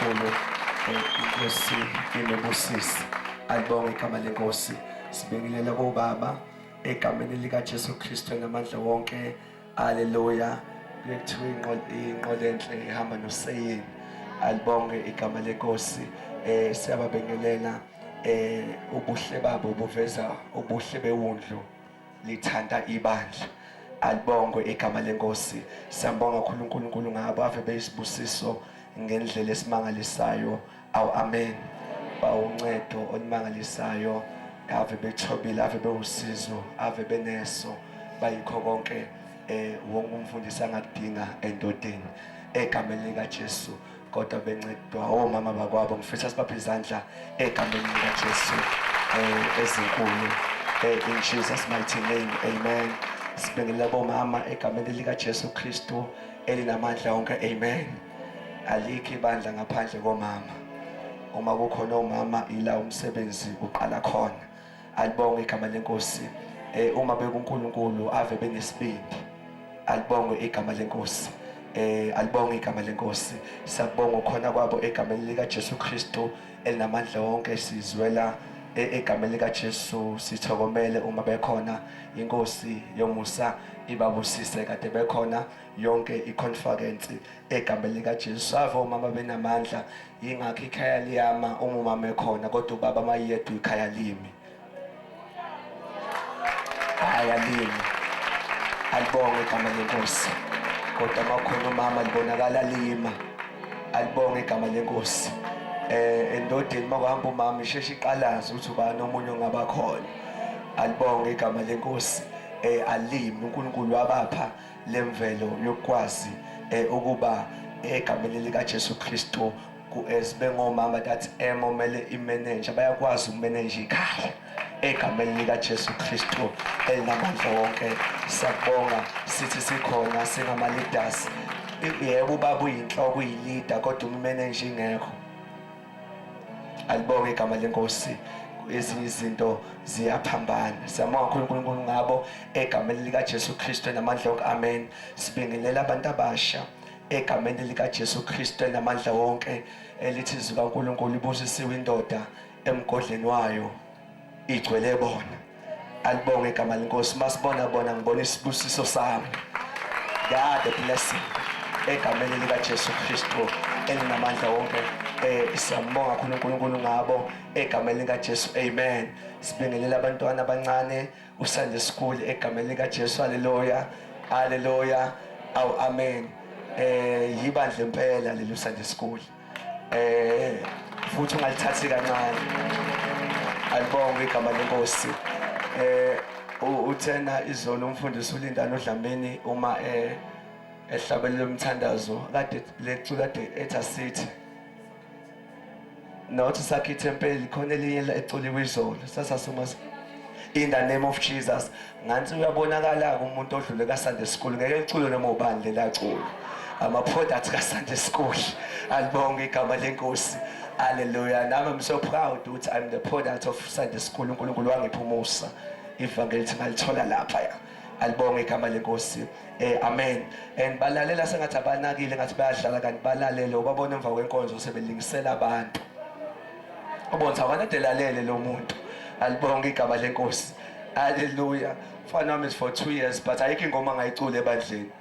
kakhulu. Inkosi inobusisi. Alibonge igama lenkosi. Sibingelela kobaba egameni lika Jesu Kristu namandla wonke. Haleluya. Kuthiwa inqola enhle ihamba noseyini. Alibonge igama lenkosi. Siyababingelela, ubuhle babo buveza ubuhle bewundlu lithanda ibandla. Alibongwe igama lenkosi. Siyambonga kakhulu uNkulunkulu ngabo, ave beyisibusiso ngendlela esimangalisayo. Awu amen. Bawuncedo olumangalisayo, ave bethobile, ave bewusizo, ave beneso, bayikho konke wonke umfundisi angakudinga endodeni egameni lika Jesu. Kodwa bencedwa omama bakwabo. Ngifisa sibaphe izandla egameni lika Jesu ezinkulu, in Jesus mighty name, amen. Sibingelela bomama egameni lika Jesu Kristu elinamandla wonke, amen. Alikho ibandla ngaphandle komama. Uma kukhona omama, ila umsebenzi uqala khona. Alibonge igama lenkosi. Uma bekuNkulunkulu ave benesibindi. Alibonge igama lenkosi. Alibonge igama lenkosi. Siyabonga ukhona kwabo egameni lika Jesu Kristu elinamandla wonke. Sizwela egameni lika Jesu, sithokomele uma bekhona. Inkosi yomusa ibabusise kade bekhona yonke iconference egameni lika Jesu. Ave omama benamandla, yingakho ikhaya liyama uma umama ekhona, kodwa ubaba mayedwa ikhaya limi. Hayi, alimi. Alibonge igama lenkosi. Kodwa makhona umama libonakala lima. Alibonge igama lenkosi. Endodeni makuhamba umama isheshe iqalaze ukuthi ubani omunye ongaba khona. Alibonge igama lenkosi. Alimi. uNkulunkulu wabapha lemvelo yokwazi ukuba egameni lika Jesu Kristu sibengomama that emomele imanage, bayakwazi ukumanage ikhaya egameni lika Jesu Kristu elinamandla wonke. Siyabonga, sithi sikhona singama leaders. Yebo, ubaba uyinhloko, uyileader, kodwa uma imanage ingekho. Alibonge igama lenkosi. Ezinye izinto ziyaphambana. Siyabonga kakhulu uNkulunkulu ngabo egameni lika Jesu Kristu namandla wonke, amen. Sibingelela abantu abasha egameni lika Jesu Kristu namandla wonke, elithi izwi kaNkulunkulu, ibusisiwe indoda emgodleni wayo igcwele bona. Alibonge igama lenkosi. Masibona bona, ngibona isibusiso sami. God the blessing egameni lika Jesu Kristu elinamandla wonke. Siyambonga kakhulu uNkulunkulu ngabo egameni lika Jesu, amen. Sibingelela abantwana abancane uSunday school egameni lika Jesu. Haleluya, haleluya, awu amen. Yibandla impela leli Sunday school, futhi ungalithathi kancane. Alibonge igama lenkosi. Uthena izolo umfundisi uLindani uDlamini uma ehlabelela umthandazo kade leculo kade ethi asithi nothi sakhe ithempeli, khona elinye eculiwe izolo sasasuma in the name of Jesus. Nganti uyabonakala umuntu odlule ka Sunday school, ngeke liculo noma ubani lelaculo, ama products ka Sunday school. Alibonge igama lenkosi, hallelujah. Nami I'm so proud ukuthi I'm the product of Sunday school. uNkulunkulu wangipha umusa, ivangeli ngalithola lapha ya. Alibonge igama lenkosi, amen. And balalela sengathi abanakile, ngathi bayadlala, kanti balalele. Ubabona emva kwenkonzo sebelingisela abantu, ubona awakade lalele lo muntu. Alibonge igama lenkosi, haleluya. Mfana wami is for 2 years, but ayikho ingoma angayicula ebandleni.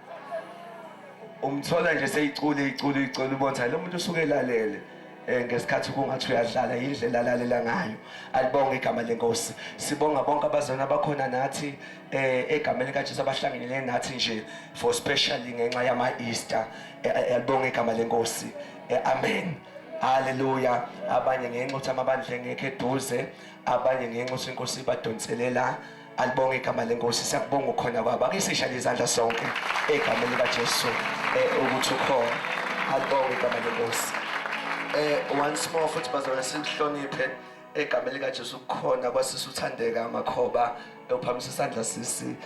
Umthola nje seyicule, icule, icule, ubona lo muntu usuke elalele ngesikhathi kungathi uyadlala, indlela alalela ngayo. Alibonge igama lenkosi. Sibonga bonke abazona abakhona nathi egameni likaJesu, abahlangene nathi nje for specially ngenxa yama Easter. Alibonge igama lenkosi, amen, haleluya. Abanye ngenxa ukuthi amabandla engekho eduze, abanye ngenxa ukuthi inkosi ibadonselela. Alibonge igama lenkosi. Siyakubonga ukhona kwabo. Ake sishale izandla sonke egameni likaJesu ukuthi ukhona. Alibonge igama lenkosi. Once more futhi bazalwane, sihloniphe egameni likaJesu kukhona kwasisi uThandeka Makhoba. Uphakamisa isandla sisi.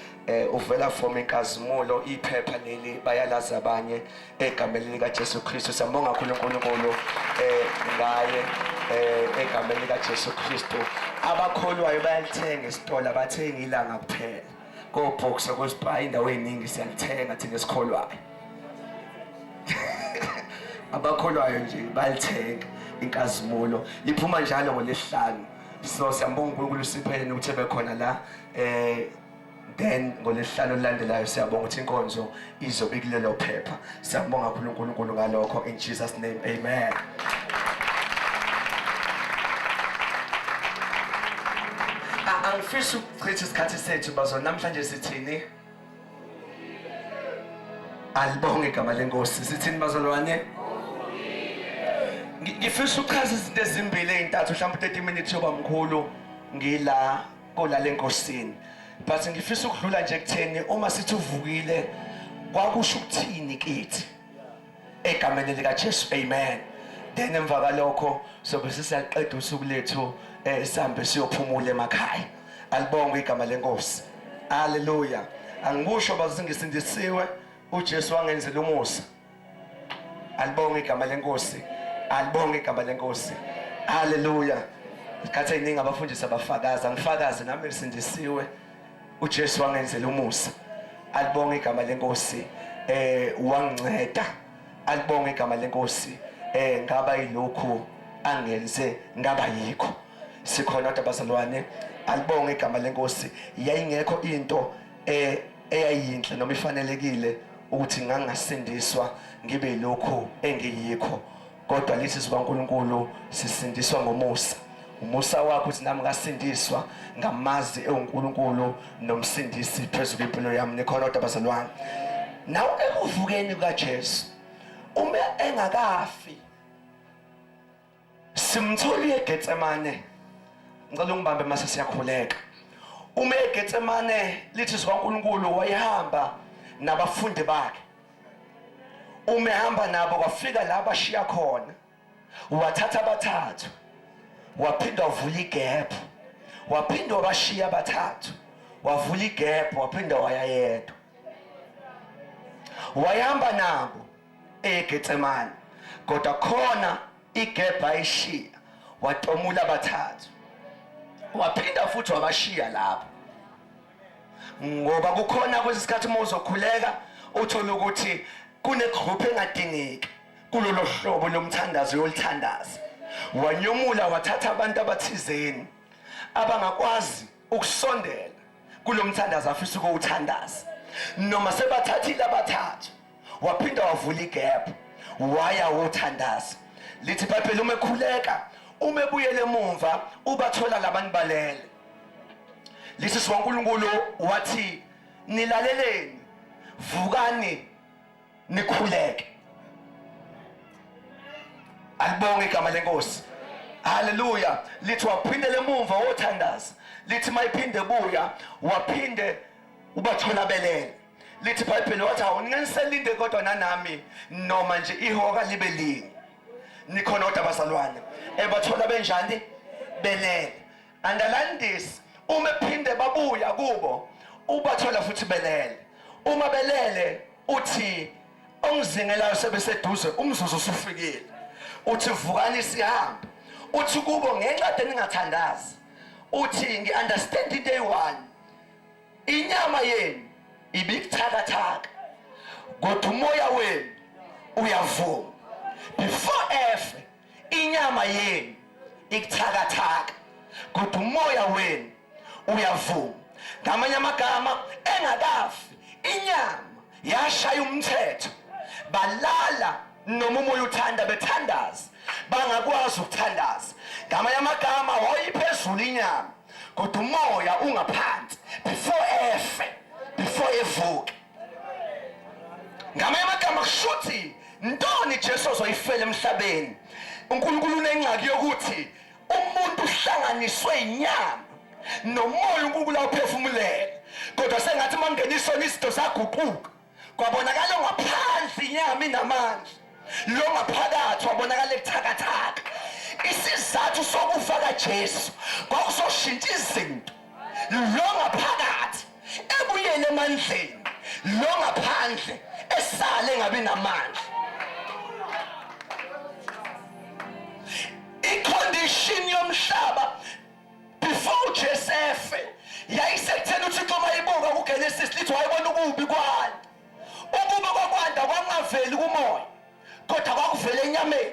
Uvela from inkazimulo, iphepha leli bayalazi abanye egameni likaJesu Kristu. Siyambonga kakhulu uNkulunkulu ngaye egameni likaJesu Kristu. Abakholwayo bayalithenga esitolo, abathengi ilanga kuphela, ko-Boxer, ko-Spar, indawo eziningi siyalithenga thina esikholwayo. Abakholwayo nje balithenga inkazimulo liphuma njalo ngolesihlanu. So siyambonga uNkulunkulu siphele ukuthi bekhona la then ngolesihlanu olulandelayo siyabonga ukuthi inkonzo izobe kulelo phepha. Siyambonga kakhulu uNkulunkulu ngalokho in Jesus name, amen. Angifisi ukuchitha isikhathi sethu bazo namhlanje sithini? Alibonge igama lenkosi. Sithini bazalwane? Ngifisa ukuchaza izinto ezimbili ezintathu mhlawumbe 30 minutes yoba mkhulu ngila kolala enkosini. But ngifisa ukudlula nje kutheni uma sithi uvukile kwakusho ukuthini kithi egameni lika Jesu, amen. Then emva kalokho sobe sesiyaqeda usuku lethu sihambe siyophumula emakhaya. Alibongwe igama lenkosi. Haleluya. Angikusho bazingisindisiwe uJesu wangenzela umusa. Alibonge igama lenkosi. Alibonge igama lenkosi. Haleluya. Isikhathi eziningi abafundisi abafakaza, ngifakaze nami ngisindisiwe. uJesu wangenzela umusa. Alibonge igama lenkosi. Wanginceda. Alibonge igama lenkosi. Ngaba yilokhu angenze ngaba yikho. Sikhona kodwa bazalwane. Alibonge igama lenkosi. Yayingekho into eyayinhle noma ifanelekile ukuthi ngangasindiswa ngibe lokhu engiyikho, kodwa lithi sikaNkuluNkulu sisindiswa ngomusa. Umusa wakho uthi nami ngasindiswa ngamazi ewuNkulunkulu nomsindisi phezulu kwempilo yami. Nikhona kodwa bazalwane? Naw ekuvukeni kukaJesu uma engakafi simtholi eGetsemane. Ngicela ungibambe mase siyakhuleka. Uma eGetsemane lithi sikaNkuluNkulu wayehamba nabafundi bakhe. Uma ehamba nabo kwafika la bashiya khona, wathatha abathathu waphinda wavula igap, waphinda wabashiya abathathu wavula igap, waphinda waya yedwa. Wayehamba nabo eGetsemane, kodwa khona igap ayishiya, watomula abathathu waphinda futhi wabashiya lapho. Ngoba kukhona kwesikhathi uma uzokhuleka uthola ukuthi kunegroup engadingeki kulolo hlobo lomthandazo yolithandaza, wanyomula wathatha abantu abathizeni abangakwazi ukusondela kulomthandazo afisa ukuwuthandaza, noma sebathathile abathathu waphinda wavula igap waya wothandaza. Lithi iBhayibheli uma ekhuleka, uma ebuyele emumva ubathola labantu balele. Lithi siwaNkulunkulu wathi nilaleleni, vukani nikhuleke. Alibonge igama lenkosi. Haleluya. Lithi waphindela emumva wothandaza. Lithi mayiphinde buya waphinde ubathola belele. Lithi iBhayibheli wathi awu ninganiselinde kodwa nanami noma nje ihoka libe linye. Nikhona kodwa bazalwane? Ebathola benjani? Belele. Underline this, uma ephinde babuya kubo ubathola futhi belele. Uma belele uthi ongizingelayo sebeseduze, umzuzu usufikile. Uthi vukani sihambe. Uthi kubo ngenxa ade ningathandazi. Uthi ngi-understand into eyi-one, inyama yenu ibikuthakathaka kodwa umoya wenu uyavuma. Before efe inyama yenu ikuthakathaka kodwa umoya wenu uyavuma. Ngamanye amagama, engakafi inyama yashaya umthetho, balala noma umoya uthanda bethandaza bangakwazi ukuthandaza. Ngamanye amagama wayiphezulu inyama kodwa umoya ungaphansi before efe, before evuke. Ngamanye amagama kushuthi ntoni Jesu ozoyifela emhlabeni. uNkulunkulu unengxaki yokuthi umuntu uhlanganiswe inyama nomoya uNkulunkulu awuphefumulela, kodwa sengathi mangena isona izinto zaguquka, kwabonakala ngaphandle inyama inamandla, lo ngaphakathi wabonakala ekuthakathaka. Isizathu sokufa kaJesu kwakusoshintsha izinto, lo ngaphakathi ebuyele emandleni, lo ngaphandle esale engabi namandla. Icondition yomhlaba before uJesu efe yayisekutheni uThixo mayibuka kuGenesis lithi wayebona ukubi kwanda, ukubi kwakwanda kwangaveli kumoya. Kodwa kwakuvele enyameni.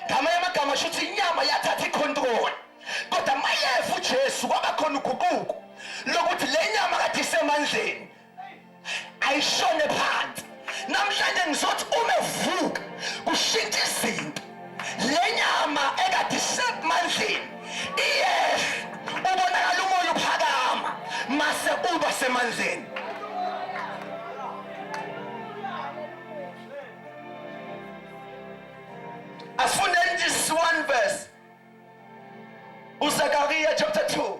Ngamanye amagama shuthi inyama yathatha icontrol. Kodwa mayefa uJesu kwaba khona uguquko lokuthi le nyama kade isemandleni ayishone phansi. Namhlanje ngizothi uma evuka kushintsha izinto. Le nyama ekade isemandleni iyehla, ubonakala umoya uphakama mase uba semandleni. Asifundeni just one verse. uZakaria chapter 2.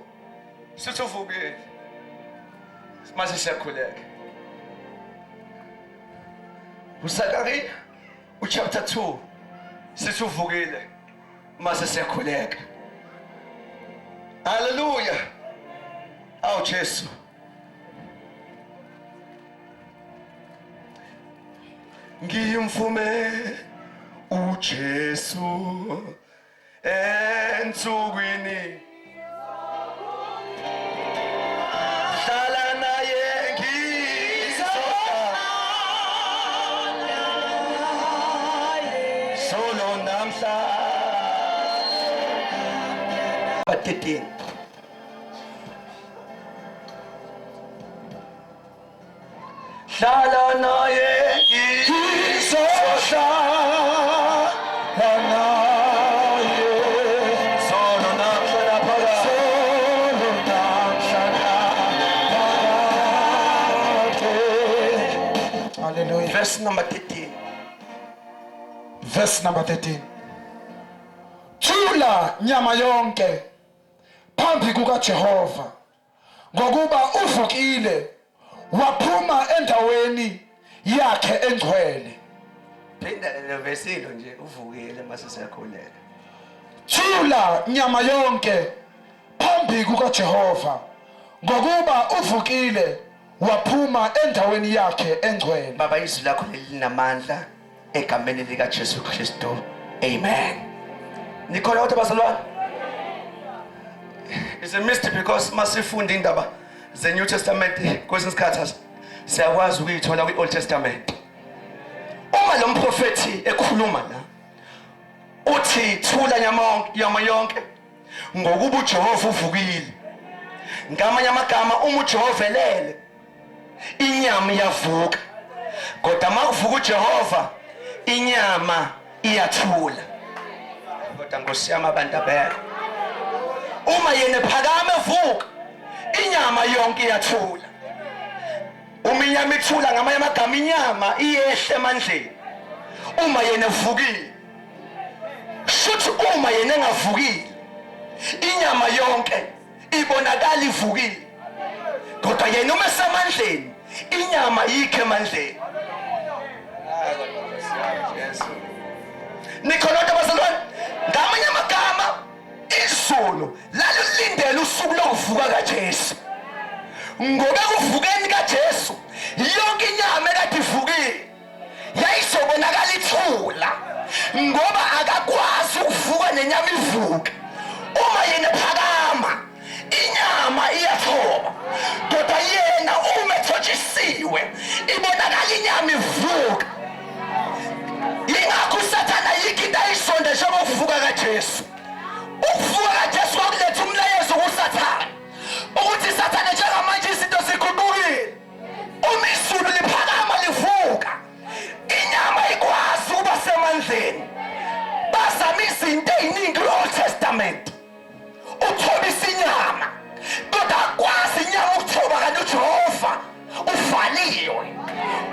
Sithi uvukile. Mase siyakhuleka. uZakaria uchapter 2 sithi uvukile mase siyakhuleka. Hallelujah. Awu Jesu. Ngimfume uJesu ensukwini hlala naye ngizohlala solo namhla 13. Hlala naye ngizohlala naye solo namhla naphakade, solo namhla naphakade. Hallelujah. Verse number 13. Verse number 13. Thula nyama yonke phambi kukaJehova, ngokuba uvukile waphuma endaweni yakhe engcwele. Phinda le vesilo nje, uvukile mase siyakhuleka. Thula nyama yonke phambi kukaJehova, ngokuba uvukile waphuma endaweni yakhe engcwele. Baba, izwi lakho lelinamandla egameni lika Jesu Kristu. Amen. Nikhona kodwa bazalwane? It's a mystery because masifunda indaba ze New Testament kwesinye isikhathi siyakwazi ukuyithola kwi Old Testament. Uma lo mprofethi ekhuluma la uthi thula nyama yonke, yonke ngokuba uJehova uvukile. Ngamanye amagama uma uJehova elele inyama iyavuka, kodwa makuvuka uJehova inyama iyathula. Kodwa Nkosi yami abantu abekho. Uma yena ephakama evuka inyama yonke iyathula. Uma inyama ithula, ngamanye amagama inyama iyehle emandleni uma yena evukile. Shuthi uma yena engavukile inyama yonke ibonakala ivukile, kodwa yena uma esemandleni inyama yikho emandleni. Nikhona kodwa bazalwane? Ngamanye amagama izulu lalilindele usuku lokuvuka kaJesu, ngoba ekuvukeni kaJesu yonke inyama ekade ivukile yayizobonakala ithula, ngoba akakwazi ukuvuka nenyama ivuke. Uma yena ephakama inyama iyathoba, kodwa yena uma ethotshisiwe ibonakala inyama ivuka. Yingakho uSathane ayikho into ayisonde njengokuvuka kaJesu. Ukuvuka kaJesu kwakuletha umlayezo kuSathane ukuthi Sathane, njengamanje izinto ziguqukile. Uma izulu liphakama livuka, inyama ikwazi ukuba semandleni. Bazama izinto ey'ningi kwi-Old Testament uthobisa inyama, kodwa akwazi inyama ukuthoba kanti uJehova uvaliwe.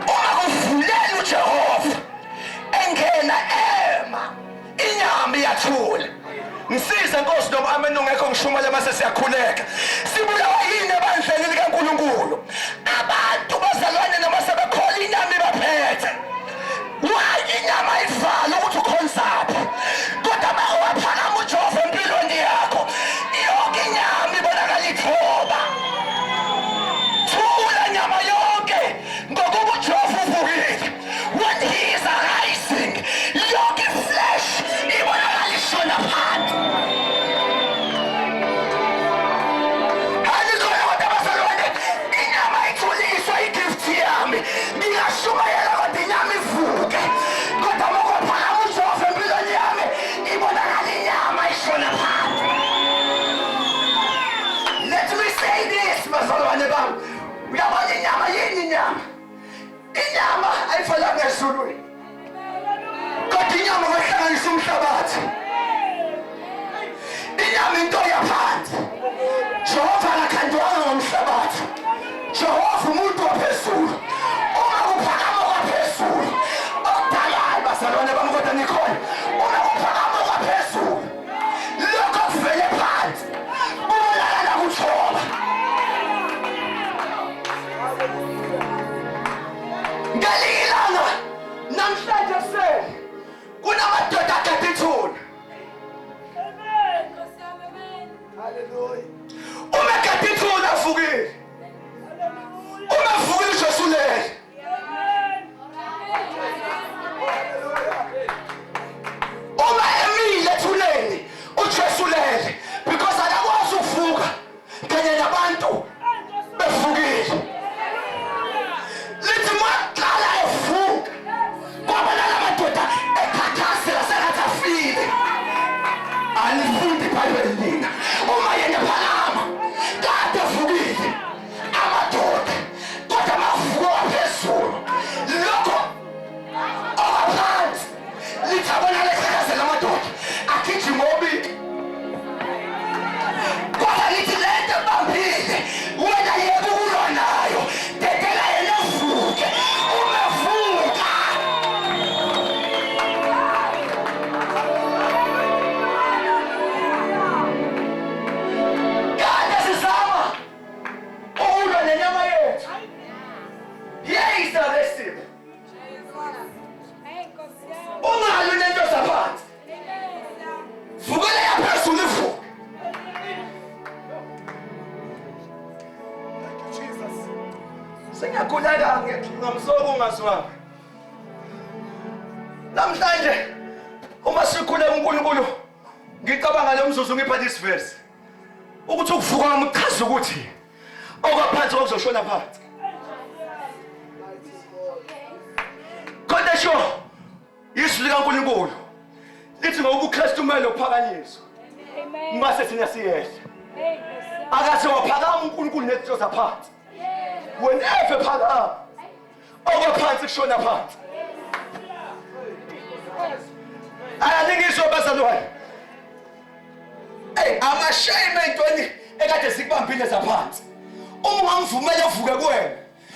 Uma kuvulela uJehova engena ema, inyama iyathula. Ngisize Nkosi, noma amen ungekho ngishumele mase siyakhuleka. Sibulawa yini ebandleni likaNkulunkulu? Abantu bazalwane noma sebekhola inyama ibaphethe. Why inyama ivala ukuthi ukhonzaphi? Kodwa uma waphakama uJehova empilweni yakho, yonke inyama ibonakala ithoba. Thula nyama yonke ngokuba uJehova uvukile. When he is arising, yonke iflesh ibonakala ishona phansi. Alikhona kodwa bazalwane, inyama ithuliswa igift yami. Sengiyakhuleka ngamsoka ungazwanga. Namhlanje uma sikhuleka uNkulunkulu ngicabanga lo mzuzu ngipha this verse. Ukuthi ukuvuka kwami kuchaza ukuthi okwaphansi kwakuzoshona phansi. Kodwa sho izwi likaNkulunkulu lithi ngoba uKristu kumele uphakanyiswe. Mase thina siyehla. Akase waphakama uNkulunkulu nezinto zaphansi. Whenever phakama okwaphansi kushona phansi. Ayalingizwa bazalwane. Hey, amashame entweni ekade sikubambile zaphansi. Uma ungamvumela uvuke kuwena,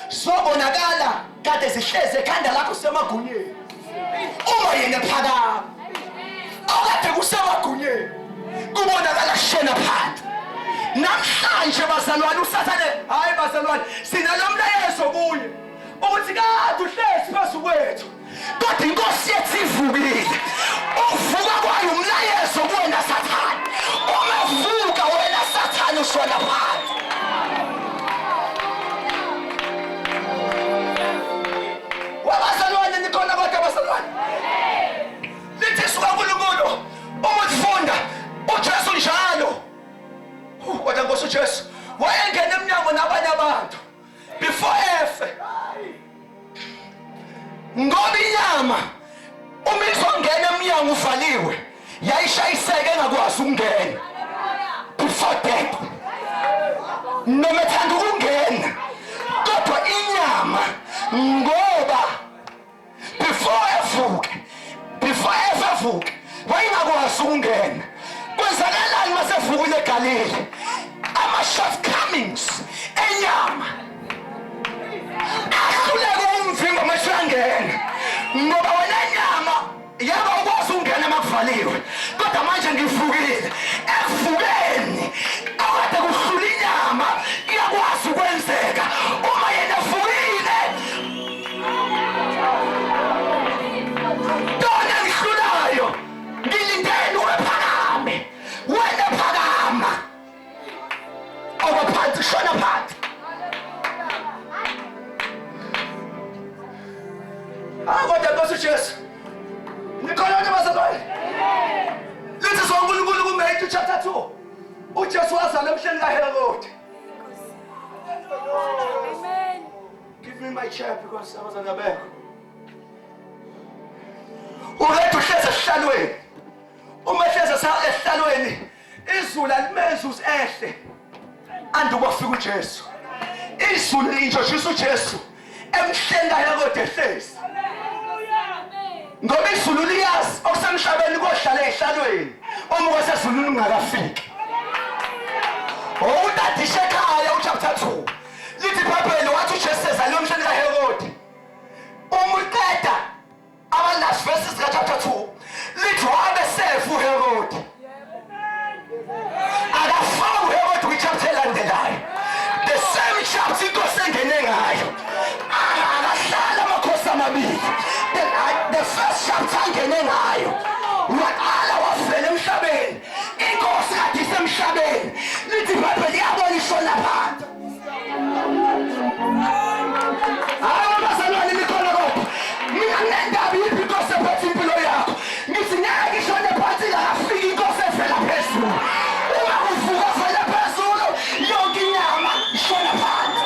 sobonakala kade sihleze ekhanda lakho semagunyeni. Uma yena phakama, akade kusemagunyeni, kubonakala kushona phansi. Namhlanje bazalwane uSathane, hayi bazalwane, sinalomlayezo kuye ukuthi kade uhlezi phezu kwethu. Kodwa inkosi yethu ivukile. Ukuvuka kwayo umlayezo kuwena Sathane. Uma uvuka wena Sathane ushona phansi. Wabazalwane nikhona kodwa abazalwane. Lithi suka uNkulunkulu uma ufunda uJesu njalo. Kodwa Nkosi uJesu wayengena emnyango nabanye abantu before efe. Ngoba inyama uma izongena emnyango uvaliwe yayishayiseke engakwazi ukungena before death noma ethanda ukungena kodwa inyama ngoba before evuke before evuke wayengakwazi ukungena kwenzakalani masevukile eGalile ama shortcomings enyama ahluleke ukumvimba mase uyangena ngoba wena nyama yaba ukwazi ukungena makuvaliwe kodwa manje ngivukile ekuvukeni akade kuhlula inyama iyakwazi ukwenzeka uma yena evukile tona ngihlulayo ngilindele ubephakame wena phakama okwaphansi shona phansi hayi kodwa nkosi ujesu nikhona nje bazalwane lithi sonkulunkulu kumatthew chapter 2 ujesu wazalwa emhleni kaherode. Amen. Give me my chair because abazalwane abekho. Urethu uhlezi esihlalweni. Uma ehlezi esihlalweni izulu alimenzi ukuthi ehle anduba kufika uJesu. Izulu li-introduce uJesu emhleni kaHerode ehlezi. Ngoba izulu liyazi okusemhlabeni kohlala ehlalweni uma kwasezulwini kungakafiki. Owutadisha ekhaya uchapter 2 lithi iBhayibheli wathi uJesu ezalwe emhleni kaHerode. Uma uqeda Ama last verses ka chapter 2 lithi wabe sefu uHerode. Akafaki uHerode kwi chapter elandelayo. The same chapter inkosi engene ngayo. Akahlala amakhosi amabili. The first chapter angene ngayo. Waqala wavela emhlabeni. Inkosi kade isemhlabeni. Lithi iBhayibheli yabona ishona phansi. Hayi bazalwane nikhona kodwa. Mina nginendaba yiphi inkosi ephethe impilo yakho. Ngithi ngeke ishone phansi ingakafiki inkosi evela phezulu. Uma kuvuka vele phezulu yonke inyama ishona phansi.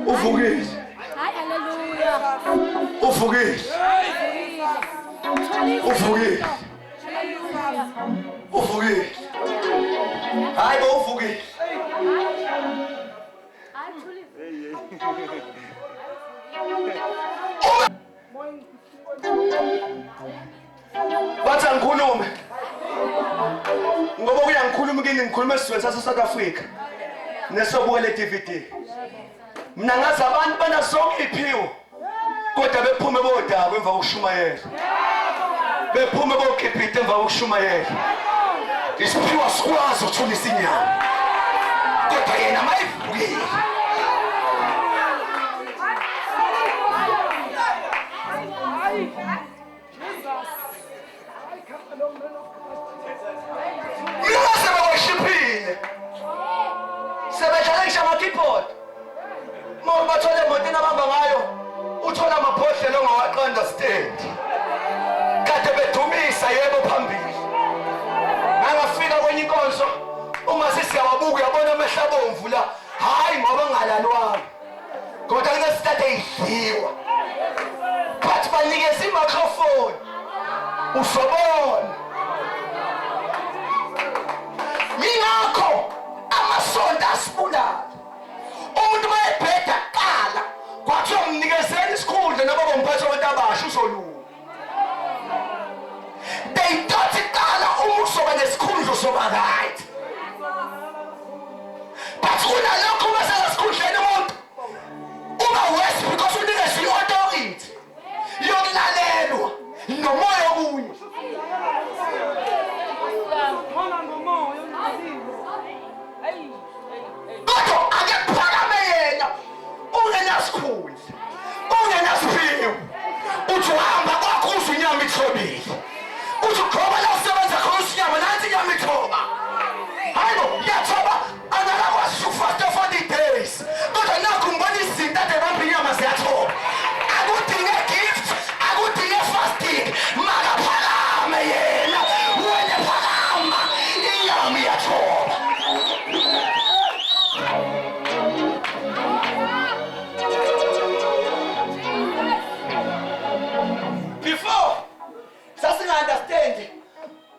Uvukile. Hayi haleluya. Uvukile. Uvukile. Uvukile. Hayi bo uvukile. Bathi angikhulume. Ngoba kuyangikhuluma kini ngikhuluma esizweni sase South Africa. Nesobuka le DVD. Mina ngazi abantu banasonke iphiwo. Kodwa bephume bodaba emva kokushumayela. Bephume bokipita emva kokushumayela. Isiphiwo sikwazi ukuthulisa inyama. Kodwa yena mayivukile. Mina sebewashiphile. Sebedlala ngisho ama-keyboard. Uma ubathole emotini abamba ngayo, uthola amabhodlela ongawa-understand. Kade bedumisa yebo phambili. Ngangafika kwenye inkonzo, uma sesiyawabuka uyabona amehlo abomvu la. Hhayi ngoba ngingalalwanga. Kodwa kunesikade idliwa. But banikeza i-microphone. Uzobona. Yingakho amasonto asibulala. Umuntu mayebheda kuqala kwathiwa mnikezeni isikhundla noma bomphethe wabantu abasha uzolunga. They thought kuqala uma uzoba nesikhundla uzoba right. But kunalokho uma sesesikhundleni umuntu uba worse because unikezwe i-authority yokulalelwa nomoya okunye. Kodwa ake kuphakame yena ungenasikhundla ungenasiphiwo uthi uhamba kwakho uzwe inyama ithobile uthi ugqoba la usebenza khona usinyama nansi inyama ithoba hayibo yathoba angakakwazi ukufasta 40 days kodwa nakhu ngibona izinto ade bamba inyama ziyathoba akudinge gift akudinge fasting makaphakame yena wena phakama inyama iyathoba. Before sasinga-understand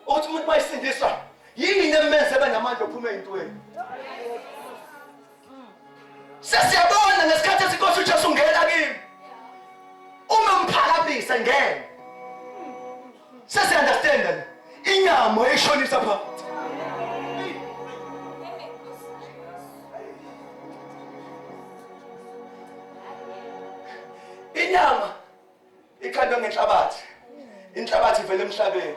ukuthi umuntu mayisindiswa yini emenze ebe namandla ophuma ey'ntweni. Sesiyabona ngesikhathi esinkosi uJesu ungena kimi uma ngiphakamisa ngene sesiya-understand le inyama eyishonisa phansi. Inyama ikhandwe ngenhlabathi, inhlabathi ivela emhlabeni.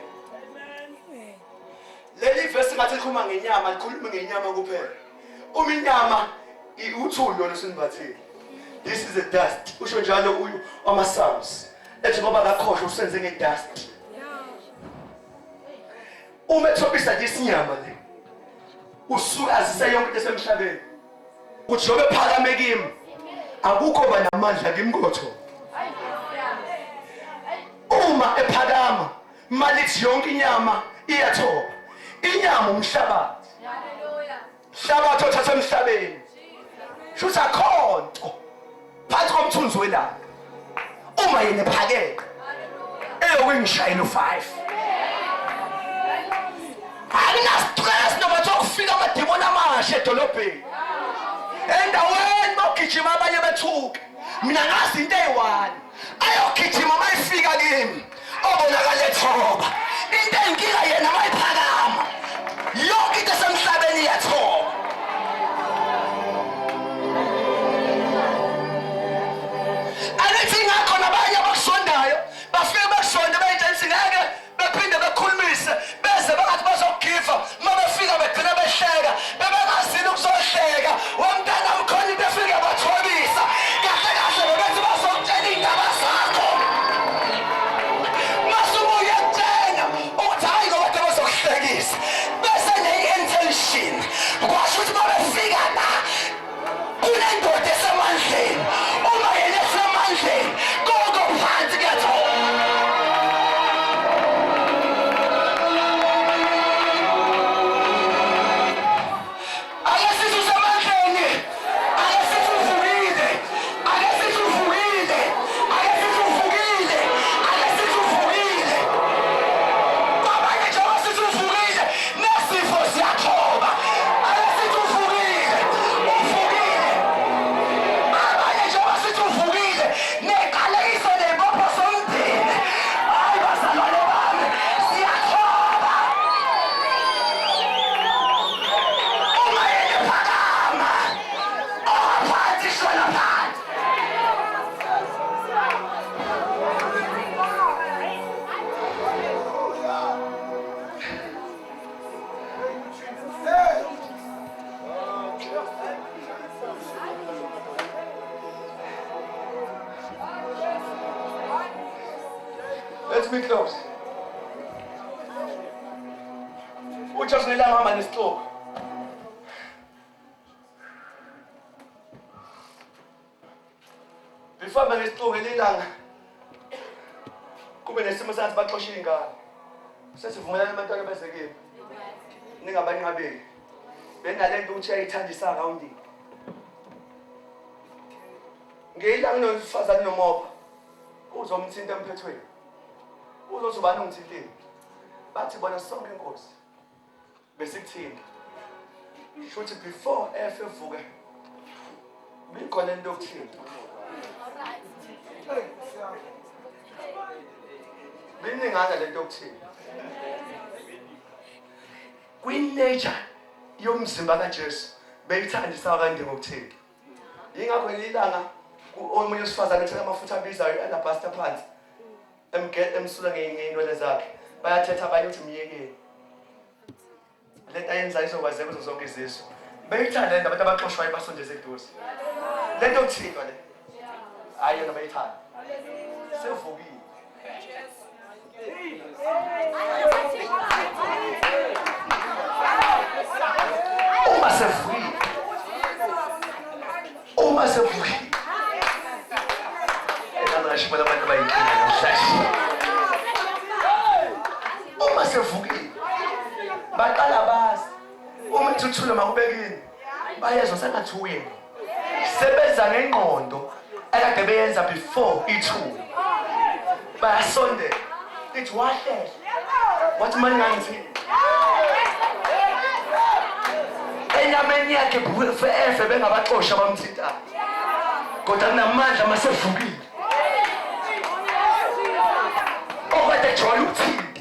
Leli vesi ngathi likhuluma ngenyama, likhuluma ngenyama kuphela. Uma inyama uthuli lona osenimbathile. This is a dust. Usho njalo uyu ama-Psalms. Ethi ngoba akakhohlwa usenze nge-dust. Uma ethobisa nje isinyama le, usuke azise yonke into esemhlabeni. Uthi jobe phakame kimi, akukho ba namandla kimi kotho. Uma ephakama, malithi yonke inyama iyathoba. Inyama umhlabathi. Mhlabathi othatha emhlabeni. Shuthi akhonto phansi komthunzi welanga. Uma yena ephakeme eyokungishayela u5. Akunastress noma kuthiwa kufika amadimoni amasha edolobheni. Endaweni bawugijima abanye bethuke. Mina ngazi into eyi-one. Ayogijima mayifika kimi. Obonakala ethoba. Into eyinkinga yena mayiphakama. Yonke into esemhlabeni iyathoba. Angithi ingakho nabanye abakusondayo bafike bakusonde beyitshela ngeke bephinde bekhulumise beze bangathi bazokugiva uma befika begcina behleka bebengazini ukuzohleka womntana mkhona into efike bathobisa kahle kahle bebethi bazokutshela iy'ndaba zakho. Let me close. UJesu ngelanga hamba nesixuku. Before hamba nesixuku ngelilanga kube nesimo sathi baxoshe iy'ngane. Sesivumelana abantwana beze kimi. Ningabanqabeli. Benalento ukuthi ayithanda isakawundini. Ngeyilanga nowesifazane nomopha uzomthinta emphethweni. Uzothi ubani ungithintile? Bathi bona sonke inkosi besikuthinta. Shuthi before efe evuke bikhona into yokuthinta. Biningana lento yokuthinta. Kwi-nature yomzimba kaJesu beyithanda isakande ngokuthinta. Yingakho ngelinye ilanga omunye wesifazane ethela amafutha abizayo i-alabaster phansi emsula ngey'nwele zakhe. Bayathetha abanye ukuthi myekeni. Le nto ayenzayo izokwazeka kuzo zonke izizwe. Beyithanda le nto abantu abaxoshwayo basondeze eduze. Le nto yokuthintwa le. Hhayi yona bayithanda. Sevukile. Uma sevukile, uma sevukile, engangashibona abantu abayinkinga namhlanje. Uma sevukile, baqala bazi uma ithuthulo makubekini bayezwa sengathi uyena sebenza ngengqondo ekade beyenza before ithuba bayasondela ithi wahlehla wathi mani ngangithi enyameni yakhe efe bengabaxosha abamthintayo kodwa kunamandla masevukile okade ejwayele ukuthini.